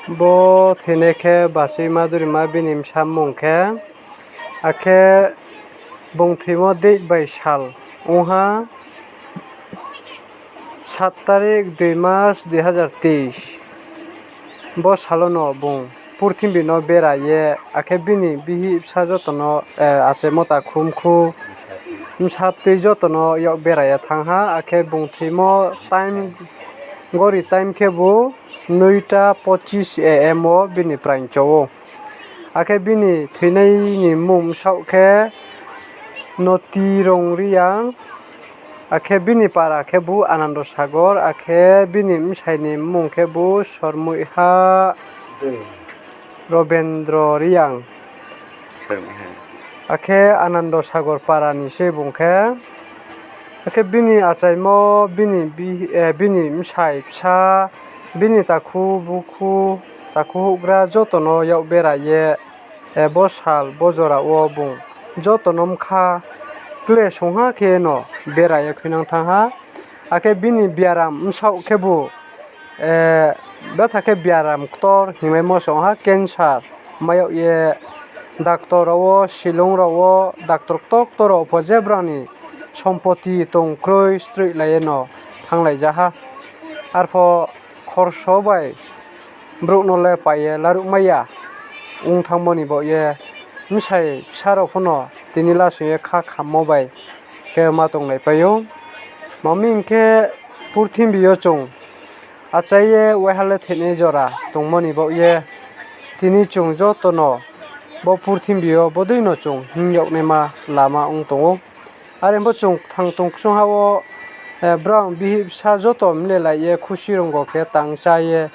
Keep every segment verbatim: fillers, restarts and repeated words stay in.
Bo thoinai khe Bachoi Madhurima bini bsa mmung khe, akhe bung thoimo date bai sal ong ha সাত তারিখ দুই মাস দুই হাজার তেইশ. Bo sal wo no bung purthimbi no bera ye, akhe bini bihih bsa joto no, achaimo takhu mkhu, bsa btui joto no yak bera ye thanng ha. Akhe bung thoimo time, gori time khebu নয়টা পঁচিশ AM wo bini praing cho ou. Akhe bini thoinai ni mmung bsaoh khe Notirong Reang, akhe bini para khebu Anando Sagor, akhe bini bsai ni mmung khebu Sormoiha Robendro Reang. Akhe Anando Sagor para ni se bung khe. Akhe bini achaimo, bini bihih, bini bsai bsa, bini takhu bukhu, takhu houhgra joto no yak bera ye, bo sal bo jora wo bung joto no bkha kle songha khe no bera ye khuinang thanng ha. Akhe bini biaram bsaoh khebu, betha khe biaram ktor hingmaimo se ong ha, cancer mai yag ye. Doctor rao wo, Shillong rao wo, doctor ktor ktor rao pho je brao ni sompoti tong kroi stroihlai ye no thannglai ja ha. Arpho khorso bai brouh no le pai ye laruhmai ya ong thanngmo ni baoh ye, bsai bsa rao pho no tini lasong ye kha khammo bai khe ma tonglaipai ou. Mami hing khe purthimbi yo chung achai ye waiha le thoinai jora tongmo ni baoh ye, tini chung joto no bo purthimbi yo bodei no chung hing yag naima lama ong tong ou. Are pho chung kthang tong ksungha wo, brao bihih bsa joto mlelai ye khusi rungo khe tang chá ye,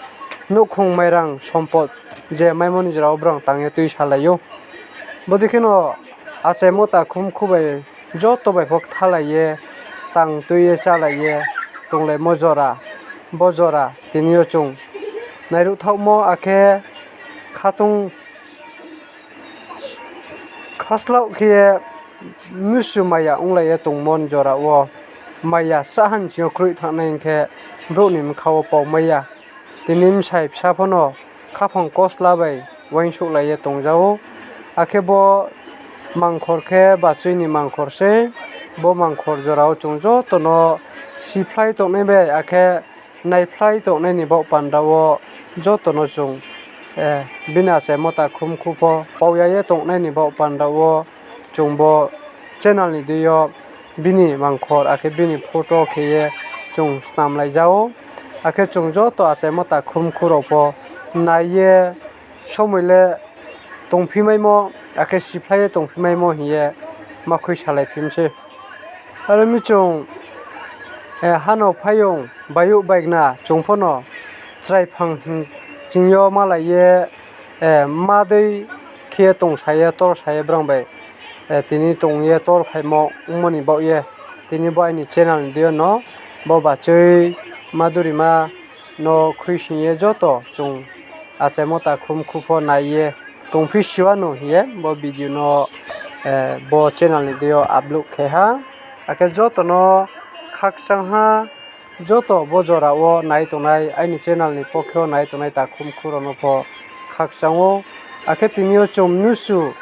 nouhkhong mairang sompot je maimo ni jora wo brao tang ye tuisalai ou. Bodei kheno achaimo takhu mkhu bai joto bai pho kthalai ye, tang tui ye chálai ye tonglaimo jora, bo jora tini yo chung nairuhthaohmo akhe khatung khaslaoh khe ye mnusu maya onglai ye tongmo ni jora wo, maya srahha ni sing yo kroih thanngnai hing khe brouh ni bkha wo paumai ya. Tini bsai bsa pho no khaphang kosla bai uaingsouhlai ye tongja ou. Akhe bo mangkhor khe Bachoi ni mangkhor sei. Bo mangkhor jora wo chung joto no siphlai tongnai bai akhe naiphlai tongnai ni baoh panda wo joto no chung bini achaimo takhu mkhu pho pau ya ye tongnai ni baoh panda wo chung bo channel ni deing yo bini mangkhor akhe bini photo khe ye chung snamlai ja ou. Akhe chung joto achaimo takhu mkhu rao pho nai ye somoi le tongphimaimo, akhe siphlai ye tongphimaimo hing ye ma khuisalai phi mi sei. Are mi chung ha no phaiyong bayouh baigna chung pho no chrai phang ching yo malai ye, ma dei khe ye tongsa ye torsa ye brao bai tini tong ye torphaimo ongmo ni baoh ye, tini bo aini channel ni deing yo no bo Bachoi Madhurima no khuising ye joto chung achaimo takhu mkhu pho nai ye tongphi siwano hing ye bo video no bo channel ni deing yo upload khe ha. Akhe joto no khakchang ha, joto bo jora wo nai tongnai, aini channel ni pokhe wo nai tongnai takhu mkhu rao no pho khakchang ou. Akhe tini yo chung mnusu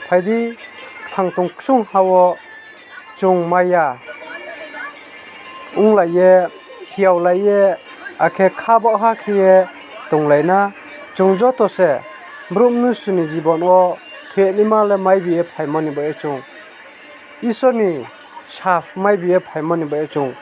phai di, kthang tong ksungha wo chung maya onglai ye, hiaolai ye, akhe kha baohha khe ye tonglai na. Chung joto se brouh mnusu ni jibon wo thoinaima le maibi ye phaimo ni baoh ye chung Isor ni sap maibi ye phaimo ni baoh ye chung